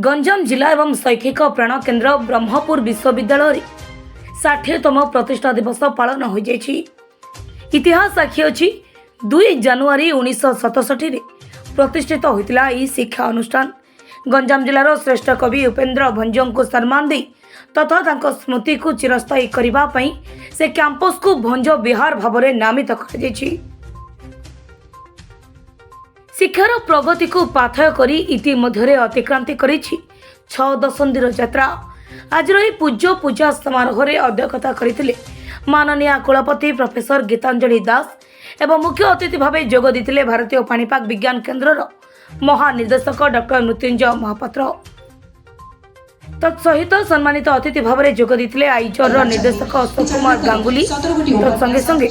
ଗଞ୍ଜାମ ଜିଲ୍ଲା ଏବଂ ଶୈକ୍ଷିକ ପ୍ରାଣକେନ୍ଦ୍ର ବ୍ରହ୍ମପୁର ବିଶ୍ୱବିଦ୍ୟାଳୟରେ 60ତମ ପ୍ରତିଷ୍ଠା ଦିବସ ପାଳନ ହୋଇଯାଇଛି। ଇତିହାସ ସାକ୍ଷୀ ଅଛି, 2 ଜାନୁଆରୀ 1967ରେ ପ୍ରତିଷ୍ଠିତ ହୋଇଥିଲା ଏହି ଶିକ୍ଷା ଅନୁଷ୍ଠାନ। ଗଞ୍ଜାମ ଜିଲ୍ଲାର ଶ୍ରେଷ୍ଠ କବି ଉପେନ୍ଦ୍ର ଭଞ୍ଜଙ୍କୁ ସମ୍ମାନ ଦେଇ ତଥା ତାଙ୍କ ସ୍ମୃତିକୁ ଚିରସ୍ଥାୟୀ କରିବା ପାଇଁ ସେ କ୍ୟାମ୍ପସକୁ ଭଞ୍ଜ ବିହାର ଭାବରେ ନାମିତ କରାଯାଇଛି। ଶିକ୍ଷାର ପ୍ରଗତିକୁ ପାଥେୟ କରି ଇତିମଧ୍ୟରେ ଅତିକ୍ରାନ୍ତି କରିଛି 6 ଦଶନ୍ଧିର ଯାତ୍ରା। ଆଜିର ଏହି ପୂଜ୍ୟ ପୂଜା ସମାରୋହରେ ଅଧ୍ୟକ୍ଷତା କରିଥିଲେ ମାନନୀୟା କୁଳପତି ପ୍ରଫେସର ଗୀତାଞ୍ଜଳି ଦାସ ଏବଂ ମୁଖ୍ୟ ଅତିଥି ଭାବେ ଯୋଗ ଦେଇଥିଲେ ଭାରତୀୟ ପାଣିପାଗ ବିଜ୍ଞାନ କେନ୍ଦ୍ରର ମହାନିର୍ଦ୍ଦେଶକ ଡକ୍ଟର ମୃତ୍ୟୁଞ୍ଜୟ ମହାପାତ୍ର। ତତ୍ସହିତ ସମ୍ମାନିତ ଅତିଥି ଭାବରେ ଯୋଗ ଦେଇଥିଲେ ଆଇଜରର ନିର୍ଦ୍ଦେଶକ ଅଶୋକ କୁମାର ଗାଙ୍ଗୁଲି। ତତ୍ସଙ୍ଗେ ସଙ୍ଗେ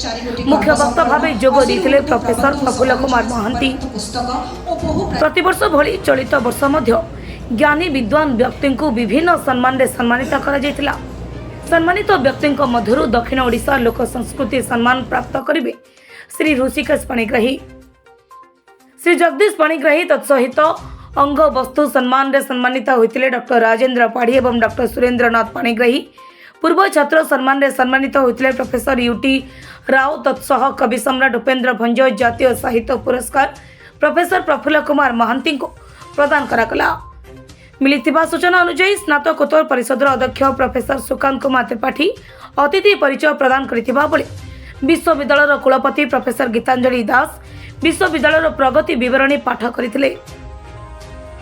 ମୁଖ୍ୟ ବକ୍ତା ଭାବେ ଯୋଗ ଦେଇଥିଲେ ପ୍ରଫେସର ପ୍ରଫୁଲ୍ଲ କୁମାର ମହାନ୍ତି। ପ୍ରତିବର୍ଷ ଭଳି ଚଳିତ ବର୍ଷ ମଧ୍ୟ ଜ୍ଞାନୀ ବିଦ୍ୱାନ ବ୍ୟକ୍ତିଙ୍କୁ ବିଭିନ୍ନ ସମ୍ମାନରେ ସମ୍ମାନିତ କରାଯାଇଥିଲା। ସମ୍ମାନିତ ବ୍ୟକ୍ତିଙ୍କ ମଧ୍ୟରୁ ଦକ୍ଷିଣ ଓଡ଼ିଶା ଲୋକ ସଂସ୍କୃତି ସମ୍ମାନ ପ୍ରାପ୍ତ କରିବେ ଶ୍ରୀ ଋଷିକେଶ ପାଣିଗ୍ରାହୀ, ଶ୍ରୀ ଜଗଦୀଶ ପାଣିଗ୍ରାହୀ। ତତ୍ସହିତ ଅଙ୍ଗ ବସ୍ତୁ ସମ୍ମାନରେ ସମ୍ମାନିତ ହୋଇଥିଲେ ଡକ୍ଟର ରାଜେନ୍ଦ୍ର ପାଢ଼ୀ ଏବଂ ଡକ୍ଟର ସୁରେନ୍ଦ୍ରନାଥ ପାଣିଗ୍ରାହୀ। ପୂର୍ବ ଛାତ୍ର ସମ୍ମାନରେ ସମ୍ମାନିତ ହୋଇଥିଲେ ପ୍ରଫେସର ୟୁଟି ରାଓ। ତତ୍ସହ କବି ସମ୍ରାଟ ଉପେନ୍ଦ୍ର ଭଞ୍ଜ ଜାତୀୟ ସାହିତ୍ୟ ପୁରସ୍କାର ପ୍ରଫେସର ପ୍ରଫୁଲ୍ଲ କୁମାର ମହାନ୍ତିଙ୍କୁ ପ୍ରଦାନ କରାଗଲା। ମିଳିଥିବା ସୂଚନା ଅନୁଯାୟୀ, ସ୍ନାତକୋତ୍ତର ପରିଷଦର ଅଧ୍ୟକ୍ଷ ପ୍ରଫେସର ସୁକାନ୍ତ କୁମାର ତ୍ରିପାଠୀ ଅତିଥି ପରିଚୟ ପ୍ରଦାନ କରିଥିବା ବେଳେ ବିଶ୍ୱବିଦ୍ୟାଳୟର କୁଳପତି ପ୍ରଫେସର ଗୀତାଞ୍ଜଳି ଦାସ ବିଶ୍ୱବିଦ୍ୟାଳୟର ପ୍ରଗତି ବିବରଣୀ ପାଠ କରିଥିଲେ।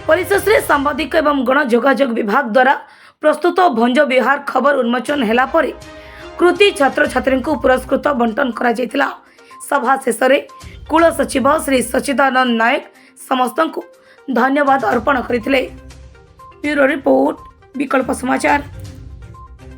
ପରିଶେଷରେ ସାମ୍ବାଦିକ ଏବଂ ଗଣଯୋଗାଯୋଗ ବିଭାଗ ଦ୍ୱାରା ପ୍ରସ୍ତୁତ ଭଞ୍ଜ ବିହାର ଖବର ଉନ୍ମୋଚନ ହେଲା ପରେ କୃତି ଛାତ୍ରଛାତ୍ରୀଙ୍କୁ ପୁରସ୍କୃତ ବଣ୍ଟନ କରାଯାଇଥିଲା। ସଭା ଶେଷରେ କୁଳ ସଚିବ ଶ୍ରୀ ସଚିଦାନନ୍ଦ ନାୟକ ସମସ୍ତଙ୍କୁ ଧନ୍ୟବାଦ ଅର୍ପଣ କରିଥିଲେ। ବ୍ୟୁରୋ ରିପୋର୍ଟ, ବିକଳ୍ପ ସମାଚାର।